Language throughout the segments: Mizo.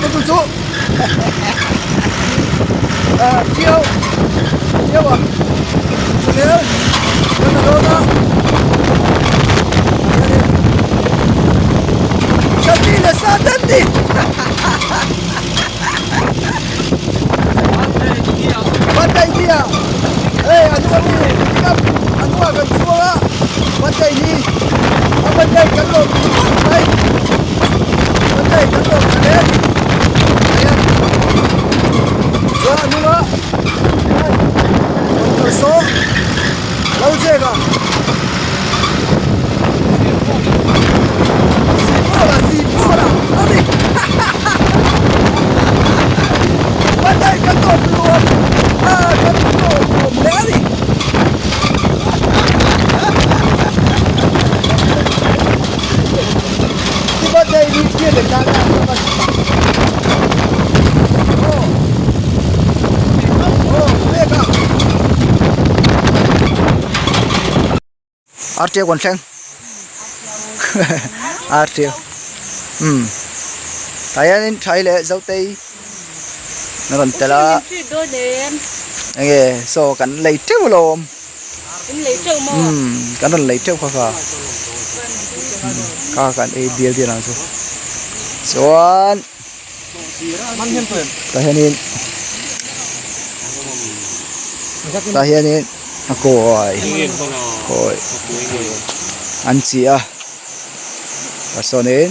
tu chu Chiau Chiau à Chanel kan la dawn a Chati leh sa ten ni Birthday ni a hei a hnung ami pickup a hnungah kan chhuak a birthday ni a birthday kan lawm khawp mai birthday kan lawm tha hle a ni tihian chuan a hnunga rawn kal saw lo chek a Sipawla Sipawla a ni Birthday kan lawm luam a kan lawm lawm hle a ni. Birthday ni pian leh tan a Aw Aw pek a. Artiau kan thleng Artiau umm tah hianin thai leh zotei a rawn tel a enge saw kan lei teuh alawm umm kan rawn lei teuh kha kha kha kan ei dial dial ang chu chuan tah hianin tah hianin a kawi kawi an chi a tah sawnin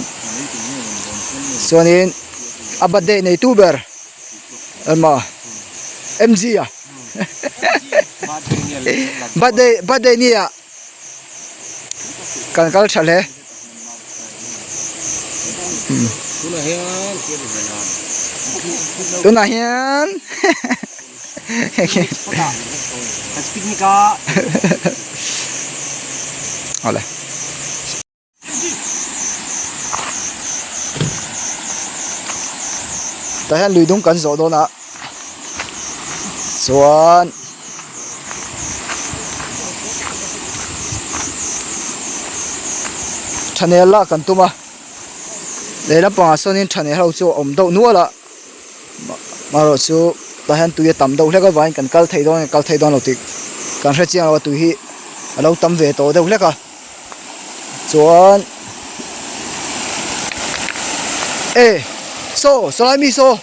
chuanin a birthday neitu ber emaw M G a birthday birthday ni ah kan kal tha hle. Tunah hian awle. Tah hian lui dung kan zawh dawn a chuan thanel lak kan tum a lehlam pangah sawnin thanel ho chu a awm deuh nual a marawh chu tah hian tui a tam deuh hlek avangin kan kal thei dawn nge kal thei dawn lo tih kan hre chiang lo a tui hi a lo tam ve tawh deuh hlek a. Chuan e saw sawlai mi saw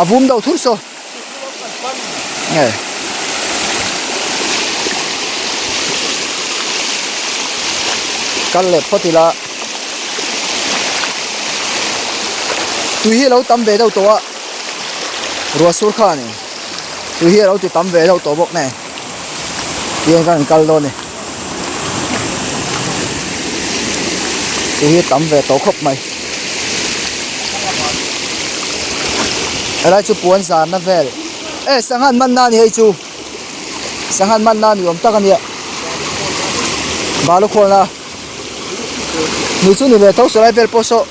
a vum deuh thur saw nge kal leh phawt ila tui hi a lo tam ve deuh tawh a ruah sur khan tui hi a lo ti tam ve deuh tawh bawk nen. Tiang khan an kal dawn a ni chu hi a tam ve tawh khawp mai helai chu puan zarna vel e sangha an man na a ni hei chu sangha an man na ni awm tak a nia balu khawlna ni chu ni ve tho saw lai vel pawh saw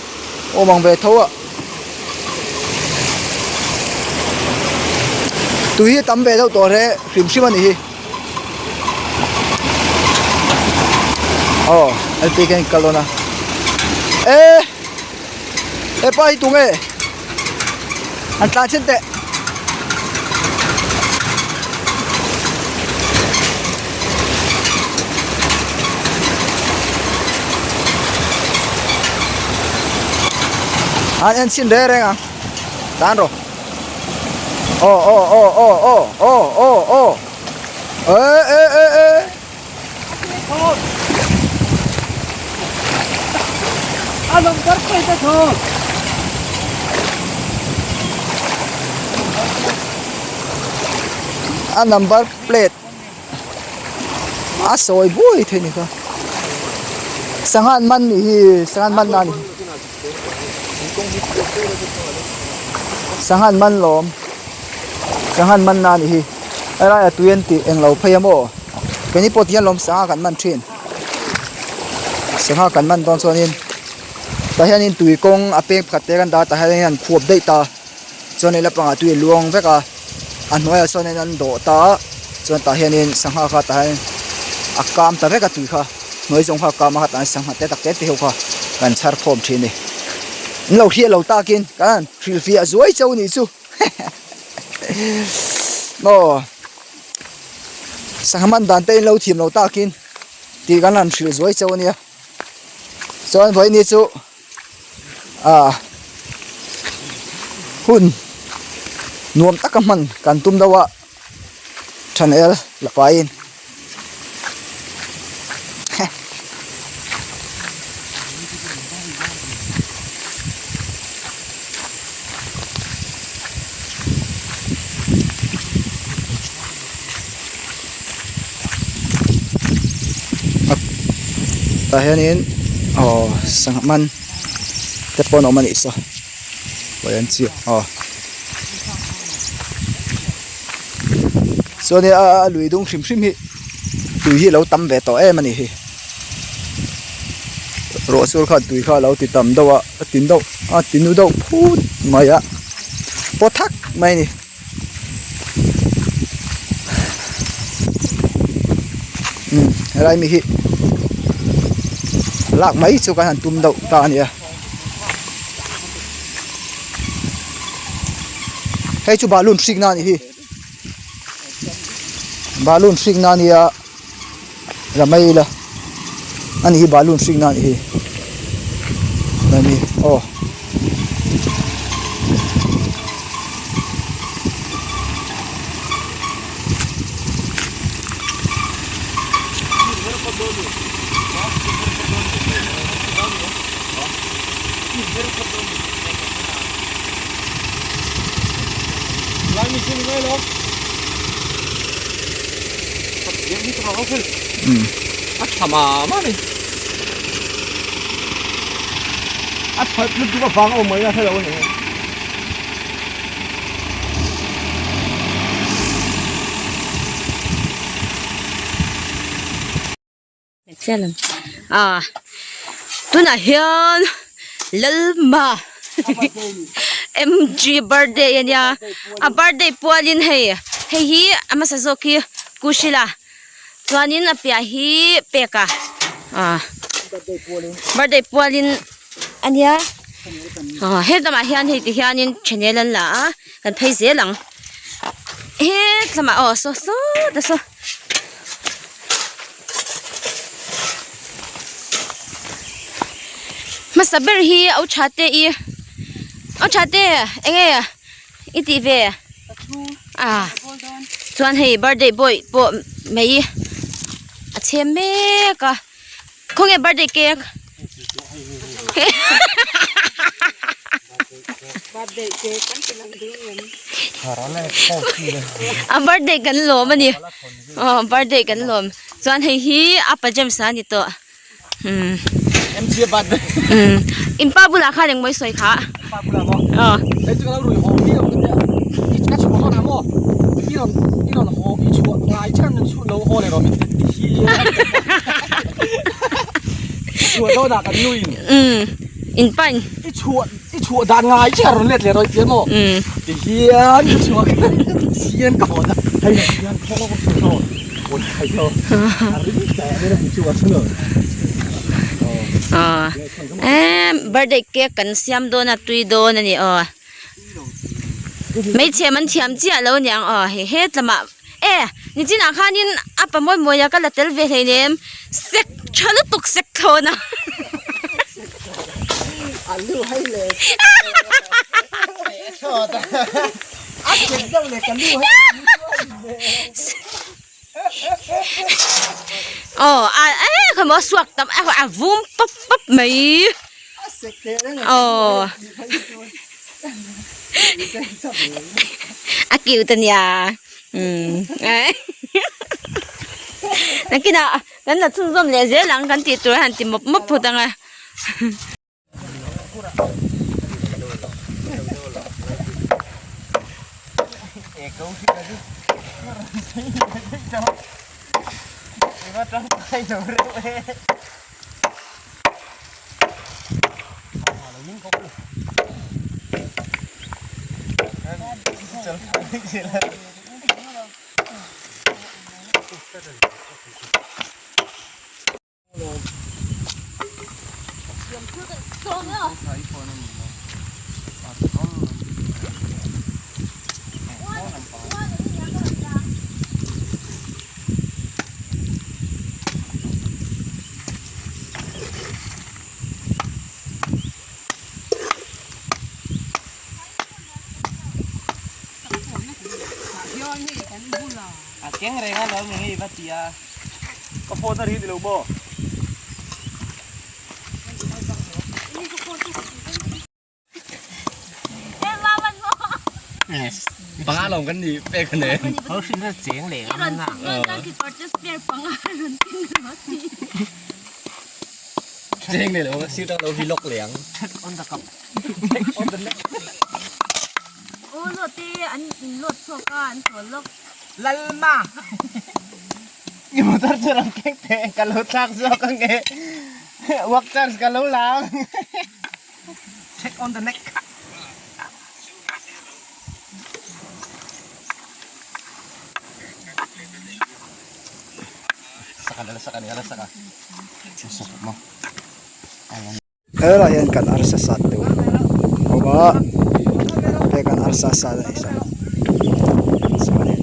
awm ang ve tho a. Tui hi a tam ve deuh tawh hle hrim hrim a ni hi aw L P khian kal dawn a e hepa hi tunge an tlan chhin teh. An en chhin reng reng ang tan rawh aw aw aw aw aw aw aw aw e e e e A number plate a thaw. A number plate a sawi buai thei ni kha sangha an man nih hi sangha an man na a ni sangha an man lawm sangha an man na a ni hi helai ah tui an tih englo phei a maw keini pawh tihian lawm sangha kan man thin sangha kan man dawn chuanin tah hianin tui kawng a peng pakhat te kan dah a tah hianin an khuap daih ta chuan lehlam pangah tui a luang vek a a hnuaiah sawn an dawh ta a chuan tah hianin sangha kha tah hian a kam ta vek a tui kha hnuai zawng kha a kam a tah hian sangha te tak te te ho kha kan chhar khawm thin a ni. In lo hriat lo takin kan han hrilhfiah zuai chauh nih chu maw sangha man dan te in lo thiam lo takin tih kan han hrilh zuai chauh ania chuan vawiin chu ah hun nuam taka hman kan tum deuh a thanel la paiin. Tah hianin aw sangha man te pawh an awm a nih saw an chiah aw. Chuan a lui dung hrim hrim hi tui hi a lo tam ve tawh em a ni hi ruah sur khan tui kha a lo ti tam deuh a a ti deuh a ti nu deuh phut mai a paw thak mai a ni. Umm helai mi hi lak mai chu kan han tum deuh ta a ni a hei chu balloon hrikna a ni hi. Balloon hrik na ania la mai ila ani hi balloon hrik na anih hi ani aw. Ah tunah hian Lalma M G birthday a nia a birthday pualin hei hei hi a hmasa zawk hi Kushila chuanin a piah hi Peka ah birthday pualin a nia ah he lamah hian hei ti hianin channel an la a kan phei zel ang he lamah aw saw sawt a saw. Hmasa ber hi au tha te i au tha te eng nge i tih ve ah chuan hei birthday boy pawh mai a chhem mek a khawnge birthday cake a birthday kan lawm a ni aw birthday kan lawm chuan hei hi apa James a ni tawh umm umm in pa bulah khan engmaw i sawi kha aw umm in pa in. I chhuah dan ngai chiah rawn let leh rawih tia maw? Ti hian ka chhuak hian ka hawn a, hei lah hian khaw ka chhuak a aw thai tho a ring teh a nia chu a chhun aw em birthday cake kan siam dawn a tui dawn a ni aw hmeichhe man thiam chiah lo aniang aw hei hetlamah e nichinah khanin a pa mawi mawi a ka la tel ve hleinem sek tha lutuk sek thlawn a. Aw a e kha maw suak tam a a vum pap pap mai aw a cute ania umm nakinah kan la chhunzawm leh zel ang kan tih tur a han ti mawp mawp phawt ang a. A keng reng a lo mi ngei va ti a. Ka phone a ri ni lo maw? Panga lawng kan ni pek a nen. Ho hrin na cheng leh ngam na. Cheng leh lo sir tang lo vlog leh ang. Check on the cup. Check on the neck. Aw lawt te an in lawt chhuak a an chawl lawk. Lalma I motor chu ram keng teh ka lo thlak zawk ang e work charge ka lo la ang. Check on the neck. Saka ala saka ni ala saka. Saka mo. Helaiah hian kan arsa sat tur a awm a he kan arsa sat a ni saw chuanin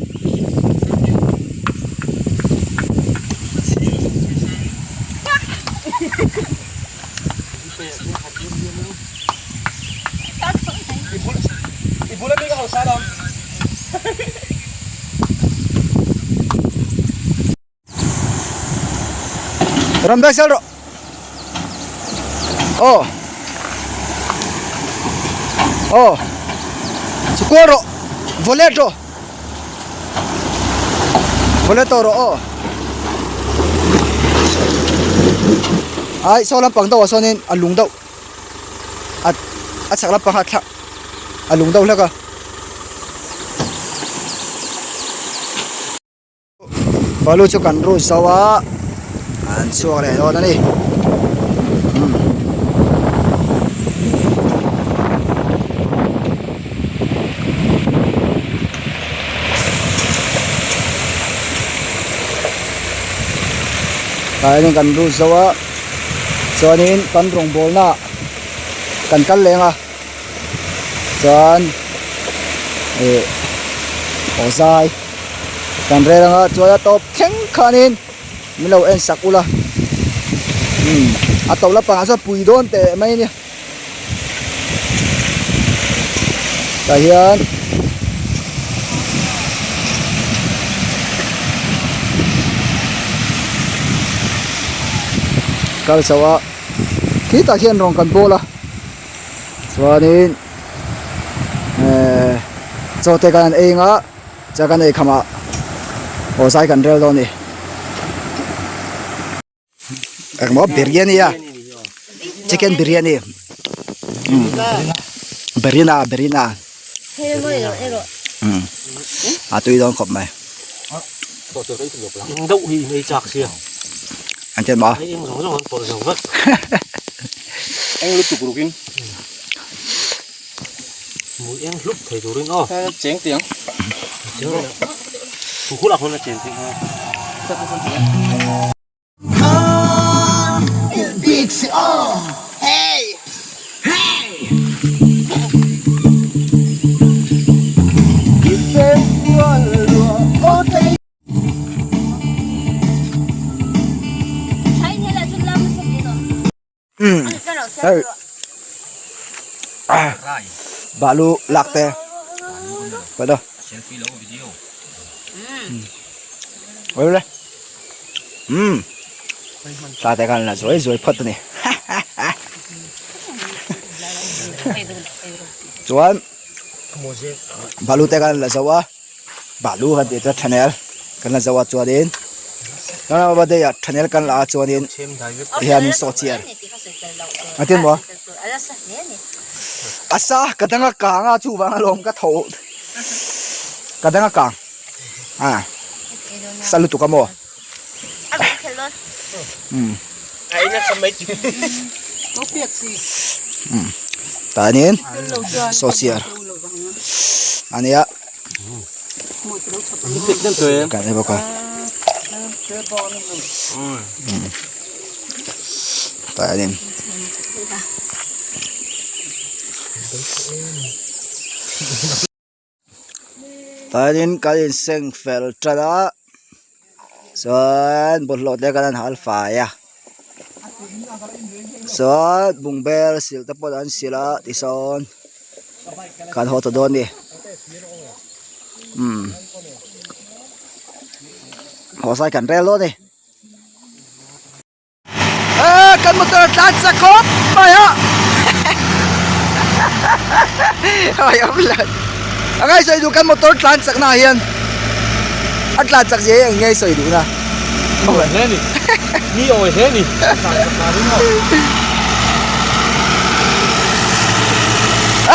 Ram bek zel rawh aw aw chu kual rawh vawlet rawh vawlet tawh rawh aw ai saw lampang deuh ah sawnin a lung deuh a a chhak lampang kha a thlak a lung deuh hlek a. Balu chu kan rut zo a an chhuak leh dawn a ni umm. Tah hianin kan rut zo a chuanin kan rawngbawlna ah kan kal leng a chuan ih aw zai. Kan rel anga chuan a tawp thleng khanin min lo en sak ula umm a tawp lampangah chuan pui dawn teh mai a nia tah hian kal chho a khitah khian rawng kan bawl a chuanin ehh chaw te kan han ei anga. Chuan kan eikham ah aw zai kan rel dawn a ni. Engmaw biryani a chicken biryani umm berina berina umm a tui dawn khawp mai. An tia maw? Mui eng hlup thei turin aw. Cheng tiang. Cheng rawh. Thu khul ah khawn a chen theih nghal. Hei balu lak te vậy đâu ôi đây ta te khan là rồi rồi phật ni chuan balu te khan la zo a balu kan tih chuan thanel kan la zo a chuanin kan birthday ah thanel kan la a chuanin hianin saw chiar a tin maw a sa ka dang a kang a chuvang alawm ka tho ka dang a kang a sa lutuk a maw umm tanin saw chiar a nia kan ei bawk a tah hianin tah hianin kan inseng fel tan a chuan bawlhhlawh te kan han hal fai a chuan bungbel sil te pawh an sil a tisawn kan haw ta dawn a ni umm. Haw zai kan rel dawn a ni. Eee kan motor a tlan chak khawp mai a Ai awm lo A ngai sawi duh kan motor tlan chak na ah hian a tlan chak zia hi eng nge i sawi duh na Mi awi hle ni Mi awi hle ni tlan chak na ring ho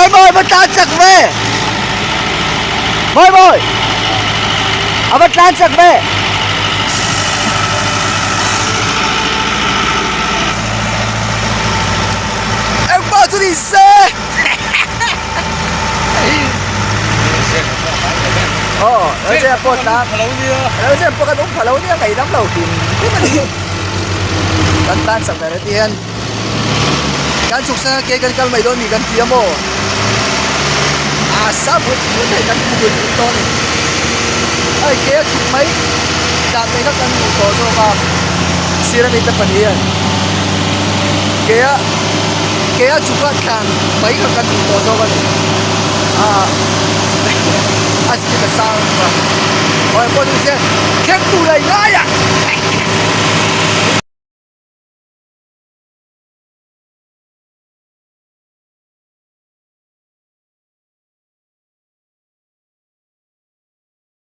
Ei mawi va tlan chak ve Mawi mawi A va tlan chak ve. Engpah chu ni se. Aw, lo che pawh tlang. Lo che pawh kan um pha lo nia ngaih dam lo hrim hrim a ni. Kan tlan chak ber ati hian kan chhuk sanga ke kan kal mai dawn ni kan ti a maw? A sa vut vut hei kan hmu vut vut dawn a ni. Hei ke a chhuk mai dan mai kha kan hmuh tawh zawk a sir ami te pahnih hian ke a ke a chhuk a thlan mai kha kan hmuh tawh zawk a ni. A a speed a sang a aw pawh ni se thleng tur a i ngai a.